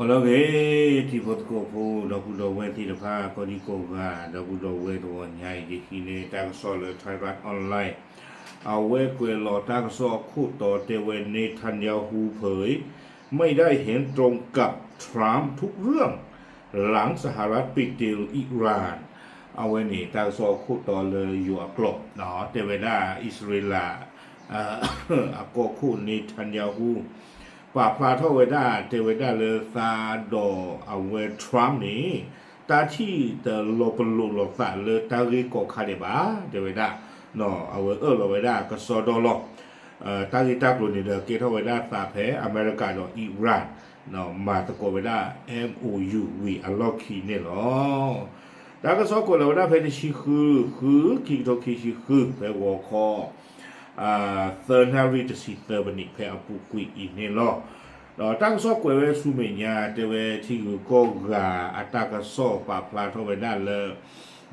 အိၣ်လၢဂ့ၤ ထံဖိသကိးဖိ ဒီပုၢ်ဒီဝဲၢ်သ့ၣ်တဖၣ် ကိးဒံကိးဂၤ ဒီပုၢ်ဒီဝဲၢ်တဂီၤညါအံၤ ယဟံးန့ၢ်တၢ်ကစီၣ်လၢ Thairath Online အဝဲကွဲးလီၤတၢ်ကစီၣ်အခိၣ်တီတဲဝဲ Netanyahu เผย ไม่ได้เห็นตรงกับ Trump ทุกเรื่อง หลังสหรัฐปิดดีลอิหร่าน အဝဲန့ၣ် တၢ်ကစီၣ်အခိၣ်တီလၢယိၤအကျိာ် တဲဝဲဒၣ် အံၣ်စရ့လး အကီၢ်ခိၣ် Netanyahu ပာ်ဖျါထီၣ်ဝဲဒၣ် တဲဝဲဒၣ်လၢသးဒီးအဝဲ Trump န့ၣ် တၢ်ထံၣ်တလီၤပလိာ်လိာ်သးလၢတၢ်ဂ့ၢ်ကီခါဒဲးဘၣ် တဲဝဲဒၣ် အဝဲအၢၣ်လီၤဝဲဒၣ်ကစီဒီလီၤ တၢ်ဂ့ၢ်တၢ်ကျိၤန့ၣ်ဒီး ကဲထီၣ်ဝဲဒၣ်သးဖဲအမဲရကၤဒီး Iran မၤသကိးဝဲဒၣ် MOU ဝံၤအလီၢ်ခံန့ၣ်လီၤ. တၢ်ကစီၣ်ကွဲးလီၤဝဲဒၣ်ဖဲတဆံဃု ဃု ခံကထိခံဆံဃု ဖဲဂီၤခီ သၢနၣ်ရံၣ်တဆံသၢမံးနံး ဖဲအပူၤကွံာ်အံၤန့ၣ်လီၤ. ဒီးတၢ်ကစီၣ်ကွဲးဝဲဆူမဲာ်ညါ တဲဝဲထံဂုၤကီၢ်ဂၤအတၢ်ကစီၣ်ပာ်ဖျါထီၣ်ဝဲဒၣ်လၢ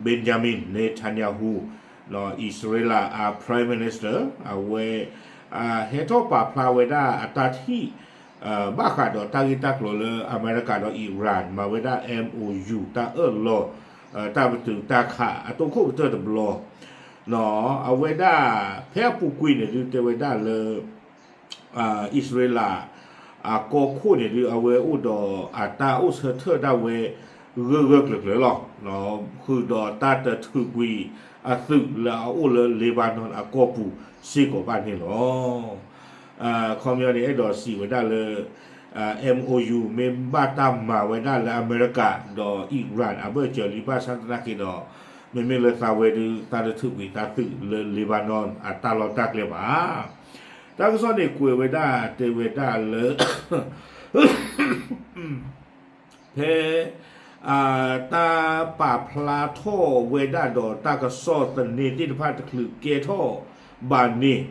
Benjamin Netanyahu အံၣ်စရ့လးအ Prime Minister အဝဲ ဟဲထီၣ်ပာ်ဖျါဝဲဒၣ်အတၢ်ထံၣ် ဘၣ်ဃးဒီးတၢ်ဂ့ၢ်တၢ်ကျိၤလၢအမဲရကၤဒီး Iran မၤဝဲဒၣ် MOU တၢ်အၢၣ်လီၤ တၢ်ပတုာ်တၢ်ခးအတိၢ်ခိၣ်ကတၢၢ်တဘျီ အဝဲဒၣ် ဖဲအပူၤကွံာ်န့ၣ်ဒုးတဲဝဲဒၣ်လၢ အံၣ်စရ့လး အကီၢ်ခိၣ်န့ၣ်ဒုး အဝဲအိၣ်ဒီးအတၢ်အိၣ်ဆၢထၢၣ်ဒၣ်ဝဲ ဂၢၢ်ဂၢၢ်ကျၢၤကျၢၤလီၤ. ဃုာ်ဒီးတၢ်တထုးကွံာ်အသုးလၢအအိၣ်လၢ Lebanon အကီၢ်ပူၤစ့ၢ်ကီးဘၣ်န့ၣ်လီၤ. ခီပညီန့ၣ် အဲၣ်ဒိးစံးဝဲဒၣ်လၢ MOU မ့ၢ်ဘၣ်တၢ်မၤဝဲဒၣ်လၢအမဲရကၤဒီး Iran အဘၢၣ်စၢၤလံ ဘၣ်ဆၣ်သနာ်က့ဒီး မ့မ့ၢ်လၢသးဝဲဒုး သးတထုးကွံာ်သးသုးလၢ Lebanon အတၢ်လီၢ်တၢ်ကျဲဘၣ်. တၢ်ကစီၣ်န့ၣ်ကွဲးဝဲဒၣ်တဲဝဲဒၣ်လၢ ဖဲ တၢ်ပာ်ဖျါထီၣ်ဝဲဒၣ်ဒီးတၢ်ကစီၣ်သန့သ့ၣ်တဖၣ်တချုးကဲထီၣ်ဘၣ်န့ၣ်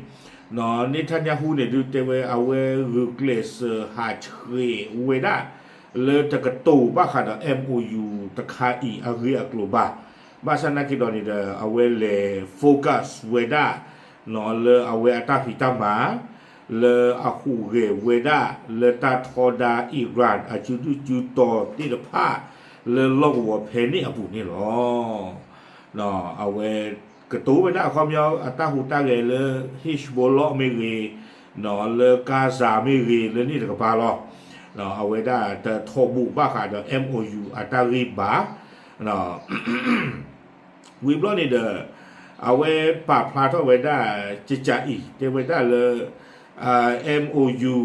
Netanyahu န့ၣ်ဒုးတဲဝဲအဝဲဂုာ်ကျဲးစၢးဟးဆှဲးဝဲဒၣ် လၢတကတိၤဘၣ်ဃးဒီး MOU တခါအံၤအဂ့ၢ်အကျိၤဘၣ်. ဘၣ်ဆၣ်သနာ်က့ဒီးန့ၣ်ဒီး အဝဲလဲၤ focus ဝဲဒၣ် လၢအဝဲအတၢ်ဖံးတၢ်မၤ လၢအဟူးဂဲၤဝဲဒၣ် လၢတၢ်ထီဒါ Iran အစုဒုၣ်စုတီၤသ့ၣ်တဖၣ် လၢလီၢ်ကဝီၤဖဲန့ၣ်အပူၤန့ၣ်လီၤ. အဝဲကတိၤဝဲဒၣ်အခီပညီ အတၢ်ဟူးတၢ်ဂဲၤလၢ Hezbollah မ့ၢ်ဂ့ၤ, လၢ Gaza မ့ၢ်ဂ့ၤ လၢန့ၣ်တကပၤလီၤ. အဝဲဒၣ်တထီဘိဘၣ်ဃးဒီး MOU အတၢ်ဂ့ၢ်ဘၣ်. ဝံၤဘျီန့ၣ်ဒီး အဝဲပာ်ဖျါထီၣ်ဝဲဒၣ် ကကးအံၤ တဲဝဲဒၣ်လၢ MOU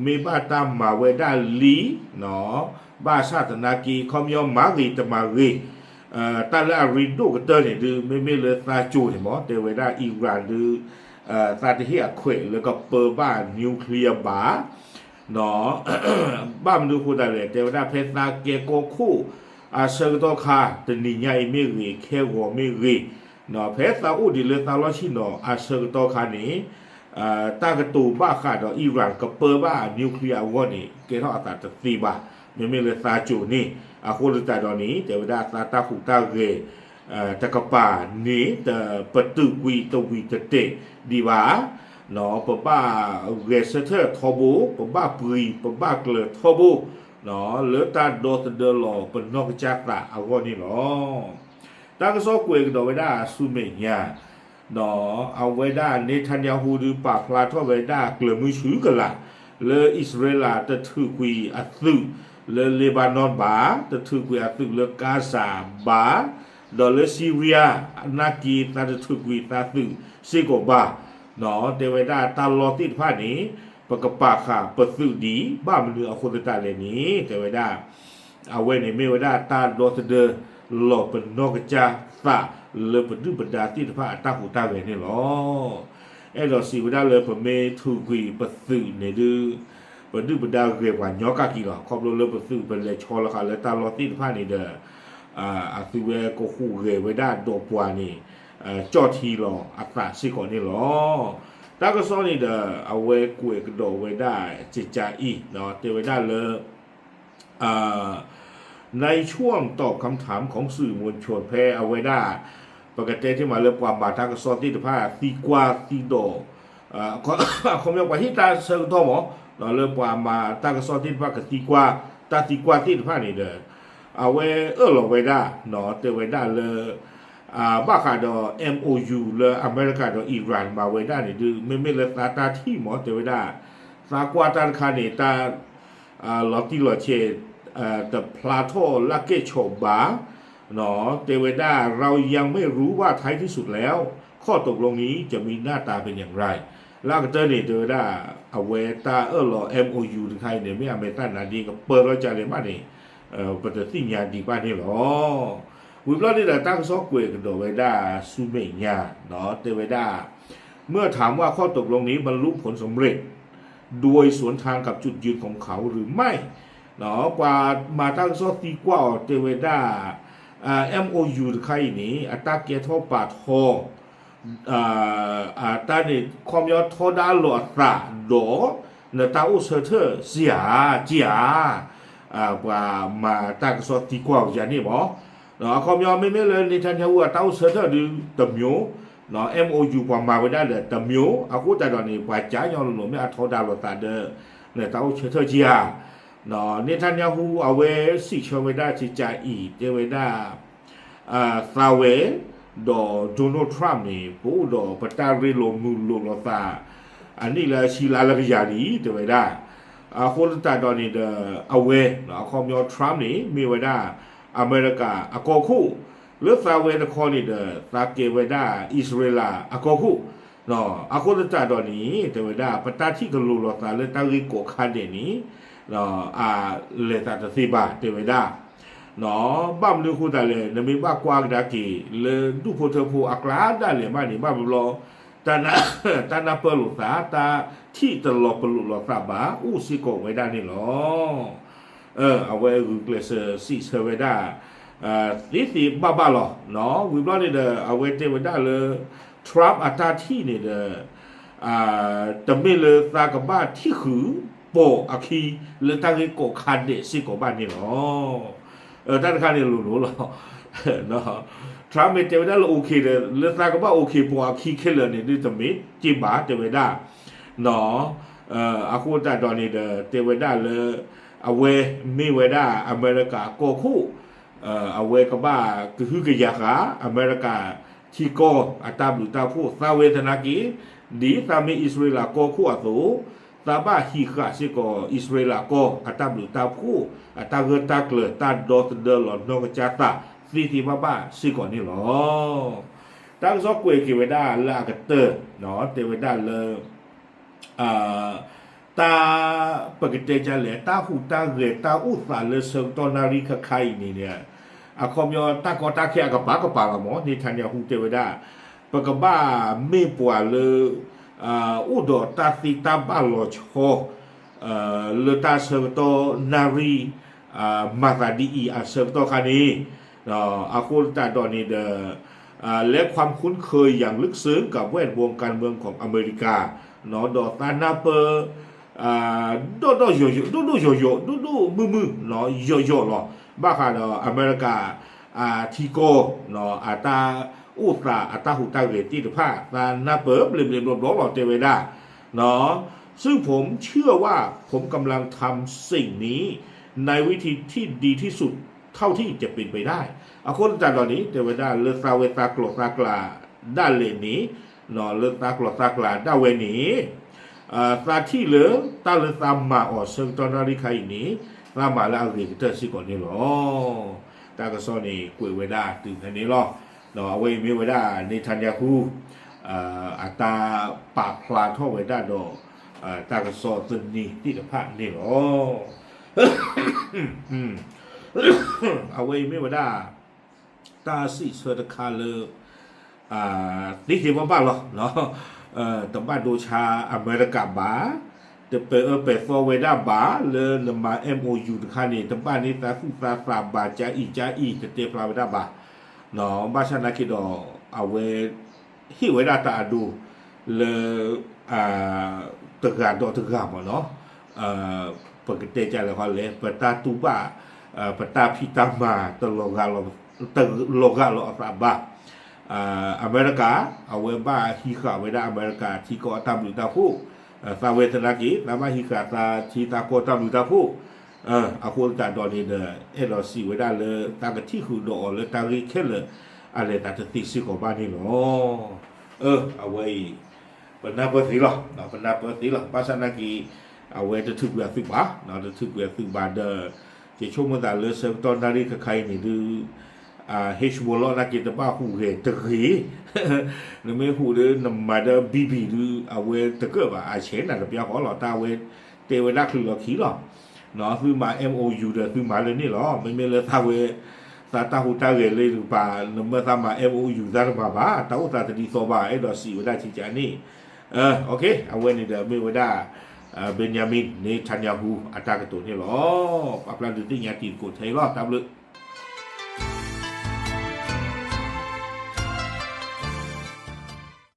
မ့ၢ်ဘၣ်တၢ်မၤဝဲဒၣ်လံ ဘၣ်ဆၣ်သနာ်က့ ခီပညီမၤဂ့ၤတမၤဂ့ၤ တၢ်လၢအရ့ဒိၣ်ကတၢၢ်န့ၣ်ဒုး မ့မ့ၢ်လၢသးကိၤန့ၣ်မ့ၢ် တဲဝဲဒၣ် Iran ဒုး သးတဟ့ၣ်အခွဲးလၢကပၢဘၣ် nuclear ဘၣ် ဘၣ်မနုၤအဃိသတးလဲၣ် တဲဝဲဒၣ်ဖဲသးကဲကီၢ်ခိၣ် အဆၢကတီၢ်ခါ တနံၤညါအံၤမ့ၢ်ဂ့ၤ ခဲဂီၤမ့ၢ်ဂ့ၤ ဖဲသးအိၣ်ဒံးလၢသးလီၢ်ဆ့ၣ်နီၤအဆၢကတီၢ်ခါန့ၣ် တၢ်ကတိၤဘၣ်ဃးဒီး Iran ကပၢဘၣ် nuclear အဂီၢ်န့ၣ် ကဲထီၣ်အသးတသ့ဘၣ်. မ့မ့ၢ်လၢသးကိၤန့ၣ် အဃိသတးဒီးန့ၣ် တဲဝဲဒၣ်သးတၢ်ဟူးတၢ်ဂဲၤ တကပၤန့ၣ် တပတုာ်ကွံာ်တဝံၤတတဲာ်ဒံးဘၣ်. ပဘၣ်ဂဲၤဆၢထၢၣ်ထီဘိ, ပဘၣ်ပှံၤ, ပဘၣ်ကျၢၤထီဘိ လၢတၢ်ဒီသဒၢလီၤပနီၢ်ကစၢ်သးအဂီၢ်န့ၣ်လီၤ. တၢ်ကစီၣ်ကွဲးကဒီးဝဲဒၣ်ဆူမဲာ်ညါ ဒီးအဝဲဒၣ် Netanyahu ဒုးပာ်ဖျါထီၣ်ဝဲဒၣ်ကျၢၤမုၢ်ဆူၣ်ကလာ် လၢအံၣ်စရ့လးတထုးကွံာ်အသုး လၢ Lebanon ဘၣ်, တထုးကွံာ်အသုးလၢ Gaza ဘၣ်, ဒီးလၢ Syria နာ်က့သးတထုးကွံာ်သးသုးစ့ၢ်ကီးဘၣ်. တဲဝဲဒၣ်တၢ်လီၢ်သ့ၣ်တဖၣ်န့ၣ် ပကပာ်ဃာ်ပသုးဒံး ဘၣ်မနုၤအဃိသတးလဲၣ်န့ၣ် တဲဝဲဒၣ် အဝဲန့ၣ်မ့ၢ်ဝဲဒၣ်တၢ်ဒီသဒၢလီၤပနီၢ်ကစၢ်သးလၢပဒုၣ်ပဒါသ့ၣ်တဖၣ်အတၢ်ဟူးတၢ်ဂဲၤန့ၣ်လီၤ. အဲၣ်ဒိးစံးဝဲဒၣ်လၢပမ့ၢ်ထုးကွံာ်ပသုးန့ၣ်ဒုး ပဒုၣ်ပဒါဂဲၤပှၤညီကၢ်က့ၤလီၤ. ခီဖျိလၢပသုးပလဲၤဆီလီၤဃာ်လၢတၢ်လီၢ်သ့ၣ်တဖၣ်န့ၣ်ဒီး အသုဝဲကဟူးဂဲၤဝဲဒၣ်ဒီးပှၤန့ၣ် ကၠီၣ်ထံလီၤအသးစ့ၢ်ကီးန့ၣ်လီၤ. တၢ်ကစီၣ်န့ၣ်ဒီး အဝဲကွဲးကဒီးဝဲဒၣ်ကကအံၤ တဲဝဲဒၣ်လၢ ในช่วงตอบคำถามของสื่อมวลชน ဖဲအဝဲဒၣ် ပကတဲတ့ၢ်မးလၢပှၤမၤတၢ်ကစီၣ်သ့ၣ်တဖၣ်သံကွၢ်သံဒိး အခီပညီပှၤဟ့ၣ်တၢ်ဆၢကတီၢ်မး လၢပှၤမၤတၢ်ကစီၣ်သ့ၣ်တဖၣ်ကသံကွၢ် တၢ်သံကွၢ်သ့ၣ်တဖၣ်န့ၣ်ဒီး အဝဲအၢၣ်လီၤဝဲဒၣ် တဲဝဲဒၣ်လၢ ဘၣ်ဃးဒီး MOU လၢအမဲရကၤဒီး Iran မၤဝဲဒၣ်န့ၣ်ဒုး မ့မ့ၢ်လၢသးတၢ်ထံၣ်မ့ၢ် တဲဝဲဒၣ် သးကွၢ်တၢ်တခါန့ၣ် တၢ် လီၤတံၢ်လီၤဆဲး တဖျါထီၣ်လၢကဲၣ်ဆိးဘၣ် တဲဝဲဒၣ် เรายังไม่รู้ว่าท้ายที่สุดแล้ว ข้อตกลงนี้จะมีหน้าตาเป็นอย่างไร လၢအကတၢၢ်န့ၣ် တဲဝဲဒၣ် အဝဲတၢ်အၢၣ်လီၤ MOU တခါအံၤန့ၣ် မ့ၢ်အမဲာ်သၣ်နါဒ့ကပၢၢ်ထီၣ်ကလဲၣ်မးန့ၣ် ပတသ့ၣ်ညါဒံးဘၣ်န့ၣ်လီၤ. ဝံၤဘျီန့ၣ်ဒီး တၢ်ကစီၣ်ကွဲးကဒီးဝဲဒၣ်ဆူမဲာ်ညါ တဲဝဲဒၣ် เมื่อถามว่าข้อตกลงนี้บรรลุผลสำเร็จ โดยสวนทางกับจุดยืนของเขาหรือไม่ ပှၤမၤတၢ်ကစီၣ်သံကွၢ်အီၤတဲဝဲဒၣ် MOU တခါအံၤန့ၣ် အတၢ်ကဲထီၣ်ပာ်ထီ တၢ်န့ၣ် ခီပညီထီဒါလိာ်အသးဒီး နတၢ်အိၣ်ဆၢထၢၣ်စ့ၢ်ဧါ စ့ၢ်ဧါ ပှၤမၤတၢ်ကစီၣ်သံကွၢ်အီၤယၤန့ၣ်မ့ၢ် အခီပညီမ့မ့ၢ်လၢ Netanyahu အတၢ်အိၣ်ဆၢထၢၣ်ဒုးတမျိုး MOU ပှၤမၤဝဲဒၣ်ဒီးတမျိုး အဃိသတးဒီးန့ၣ် ပှၤကညီလိၤလိၤမ့ၢ်အထီဒါလိာ်သးဒီး နတၢ်အိၣ်ဆၢထၢၣ်က့ဧါ Netanyahu အဝဲစံးဆၢဝဲဒၣ်စံးကါအံၤ တဲဝဲဒၣ် သးဝဲ ဒီး Donald Trump န့ၣ် ပအိၣ်ဒီးပတၢ်ရ့လိာ်မုာ်လိာ်လိာ်သး အနံၣ်လၢအဆံလါလၢကယၤလံ တဲဝဲဒၣ် အဃိသတးဒီးန့ၣ်ဒီး အဝဲ အခီပညီ Trump န့ၣ် မ့ၢ်ဝဲဒၣ် အမဲရကၤအကီၢ်ခိၣ် လၢသးဝဲတခီန့ၣ်ဒီး သးကဲဝဲဒၣ်အံၣ်စရ့လးအကီၢ်ခိၣ် အဃိသတးဒီးန့ၣ် တဲဝဲဒၣ် ပတၢ်ထံၣ်ကလိၤလိာ်သးလၢတၢ်ဂ့ၢ်ကိးခါဒဲးန့ၣ် အလဲၤသးတသ့ဘၣ် တဲဝဲဒၣ် ဘၣ်မနုၤအဃိသတးလဲၣ် နမ့ၢ်ဘၣ်ကွၢ်ကဒါက့ၤ လၢဒူၣ်ဖိထၢဖိအကျါဒၣ်လဲာ်မးန့ၣ် ဘၣ်ဘျီ တၢ်နၢ်ပၢၢ်လိာ်သး တၢ်ထံၣ်တလီၤပလိာ်လိာ်သးဘၣ် အိၣ်စ့ၢ်ကီးဝဲဒၣ်န့ၣ်လီၤ. အဝဲဂုာ်ကျဲးစၢးစံးဆၢဝဲဒၣ် သ့သ့ဘၣ်ဘၣ်လီၤ. ဝံၤဘျီန့ၣ်ဒီး အဝဲတဲဝဲဒၣ်လၢ Trump အတၢ်ထံၣ်န့ၣ်ဒီး တမ့ၢ်လၢသးကဘၣ်ထံၣ်ဃုာ်ပိာ်အခံ လၢတၢ်ဂ့ၢ်ကိးခါဒဲးစ့ၢ်ကီးဘၣ်န့ၣ်လီၤ. တၢ်တခါန့ၣ်လိၤလိၤလီၤ. Trump မ့ၢ်တဲဝဲဒၣ်လၢ okay ဒီး လၢသးကဘၣ် okay ပိာ်အခံခဲလၢာ်န့ၣ် ဒုးတမ့ၢ်က့ဘၣ် တဲဝဲဒၣ် အဃိသတးဒီးန့ၣ်ဒီး တဲဝဲဒၣ်လၢ အဝဲမ့ၢ်ဝဲဒၣ်အမဲရကၤကီၢ်ခိၣ် အဝဲကဘၣ်ကဟုကယာ်ဃာ် အမဲရကၤထံကီၢ်အတၢ်ဘျုးတၢ်ဖှိၣ် သးဝဲသနာ်က့ ဒ်သးမ့ၢ်အံၣ်စရ့လးကီၢ်ခိၣ်အသိး သးဘၣ်ဟံးဃာ်စ့ၢ်ကီး အံၣ်စရ့လးကီၢ်အတၢ်ဘျုးတၢ်ဖှိၣ် အတၢ်ဂၢၢ်တၢ်ကျၢၤ တၢ်ဒီသဒၢလီၤနီၢ်ကစၢ်သး သ့သ့ဘၣ်ဘၣ်စ့ၢ်ကီးန့ၣ်လီၤ. တၢ်ကစီၣ်ကွဲးက့ၤဝဲဒၣ်လၢအကတၢၢ် တဲဝဲဒၣ်လၢ တၢ် ပကတဲဒ်လဲၣ် တၢ်ဟူးတၢ်ဂဲၤတၢ်အိၣ်သးလၢဆၢကတီၢ်နၣ်ရံၣ်ခါခါအံၤန့ၣ် အခီပညီတၢ်ကီတၢ်ခဲအကပၤကပၤလီၤမး Netanyahu တဲဝဲဒၣ် ပကဘၣ်မ့ၢ်ပှၤလၢ အိၣ်ဒီးတၢ်သ့တၢ်ဘၣ်လီၤဆီ လၢတၢ်ဆၢကတီၢ်နၣ်ရံၣ် မၤသးဒ်အံၤအဆၢကတီၢ်ခါန့ၣ် အဃိသတးဒီးန့ၣ်ဒီး และความคุ้นเคยอย่างลึกซึ้งกับแวดวงการเมืองของอเมริกา ဒီးသးနၢ်ပၢၢ် ဒီးဒီးယိာ်ယိာ် ဒိၣ်ဒိၣ်ယိာ်ယိာ် ဒိၣ်ဒိၣ်မုၢ်မုၢ် ယိာ်ယိာ်လီၤ ဘၣ်ဃးဒီးအမဲရကၤ ထံကီၢ် အတၢ်အိၣ်သးအတၢ်ဟူးတၢ်ဂဲၤသ့ၣ်တဖၣ် သးနၢ်ပၢၢ်ဘျ့ဘျ့ဘျီဘျီလီၤ တဲဝဲဒၣ် ซึ่งผมเชื่อว่าผมกำลังทำสิ่งนี้ในวิธีที่ดีที่สุดเท่าที่จะเป็นไปได้ အဃိသတးဒီးန့ၣ် တဲဝဲဒၣ်လၢသးဝဲသးကျိးသးကျါဒၣ်လဲာ်န့ၣ် လၢသးကျိးသးကျါဒၣ်ဝဲန့ၣ် သးထံၣ်လၢတၢ်လၢသးမၤအီၤဆၢကတီၢ်နၣ်ရံၣ်ခါအံၤန့ၣ် သးမၤလၢအဂ့ၤကတၢၢ်စ့ၢ်ကီးန့ၣ်လီၤ. တၢ်ကစီၣ်န့ၣ်ကွဲးဝဲဒၣ်တုၤဖဲန့ၣ်လီၤ. အဝဲအံၤမ့ၢ်ဝဲဒၣ် Netanyahu အတၢ်ပာ်ဖျါထီၣ်ဝဲဒၣ်ဒီး တၢ်ကစီၣ်သန့သ့ၣ်တဖၣ်န့ၣ်လီၤ. အဝဲအံၤမ့ၢ်ဝဲဒၣ် တၢ်စံးဆၢတခါလၢ သ့သ့ဘၣ်ဘၣ်လီၤ. တဘၣ်ဒိဆါအမဲရကၤဘၣ်, တပဲာ်အၢပဲာ်သီဝဲဒၣ်ဘၣ် လၢနမၤ MOU တခါန့ၣ် တဘၣ်န့ၢ်သးသူၣ်သးသးဘၣ် ကအံၤကအံၤ တတဲဖျါဝဲဒၣ်ဘၣ်. ဘၣ်ဆၣ်သနာ်က့ဒီး အဝဲ ဟ့ၣ်ဝဲဒၣ်တၢ်အဒိ လၢ တဂၤဒီးတဂၤမ့ၢ်နီၤ, ပကတဲဒ်လဲၣ်ဃီလဲၣ် ပတၢ်တူၢ်ဘၣ် ပတၢ်ဖံးတၢ်မၤ တလီၤဂာ်လီၤအသးဘၣ်. အမဲရကၤ အဝဲဘၣ်ဟံးဃာ်ဝဲဒၣ်အမဲရကၤထံကီၢ်အတၢ်ဘျုးတၢ်ဖှိၣ်, သးဝဲသနာ်က့ သးဘၣ်ဟံးဃာ်သးထံသးကီၢ်တၢ်ဘျုးတၢ်ဖှိၣ်, အဃိသတးဒီးန့ၣ်ဒီး အဲၣ်ဒိးစံးဝဲဒၣ်လၢ သးကထံၣ်ဃုာ်ဒီးအီၤလၢတၢ်ဂ့ၢ်ခဲလၢာ် အလဲၤသးတသ့စ့ၢ်ကီးဘၣ်န့ၣ်လီၤ. အဝဲအံၤ ပနၢ်ပၢၢ်သ့လီၤ, ပနၢ်ပၢၢ်သ့လီၤ. ဘၣ်ဆၣ်နာ်က့ အဝဲတထုးကွံာ်အသုးဘၣ်, တထုးကွံာ်အသုးဘၣ်ဒီး ယဆိကမိၣ်သးလၢဆၢကတီၢ်နၣ်ရံၣ်ခါခါအံၤန့ၣ်ဒုး Hezbollah နာ်က့တဘၣ်ဟူးဂဲၤတဂ့ၤ, နမ့ၢ်ဟူးဒီးနမၤဒီး Bibi ဒုး အဝဲတကၢၣ်ဘၣ် အဆဲးနၤတပျၢ်ဃီလီၤ. တၢ်အဝဲတဲဝဲဒၣ်ချုးလီၤခံလီၤ. သုမၤ M O U ဒီးသုမၤလၢန့ၣ်လီၤ. မ့မ့ၢ်လၢသးဝဲ သးတၢ်ဟူးတၢ်ဂဲၤလၢတကပၤ နမၢသးမၤ M O U သးတမၤဘၣ်, တၢ်အိၣ်သးတဒ်သိးဘၣ်, အဲၣ်ဒိးစံးဝဲဒၣ်ကကန့ၣ်. OK, အဝဲန့ၣ်ဒီးမ့ၢ်ဝဲဒၣ် Benjamin Netanyahu အတၢ်ကတိၤန့ၣ်လီၤ. ပာ်ဖျါဒုးသ့ၣ်ညါတံၤသကိးထဲအံၤလီၤ. တၢ်ဘျုး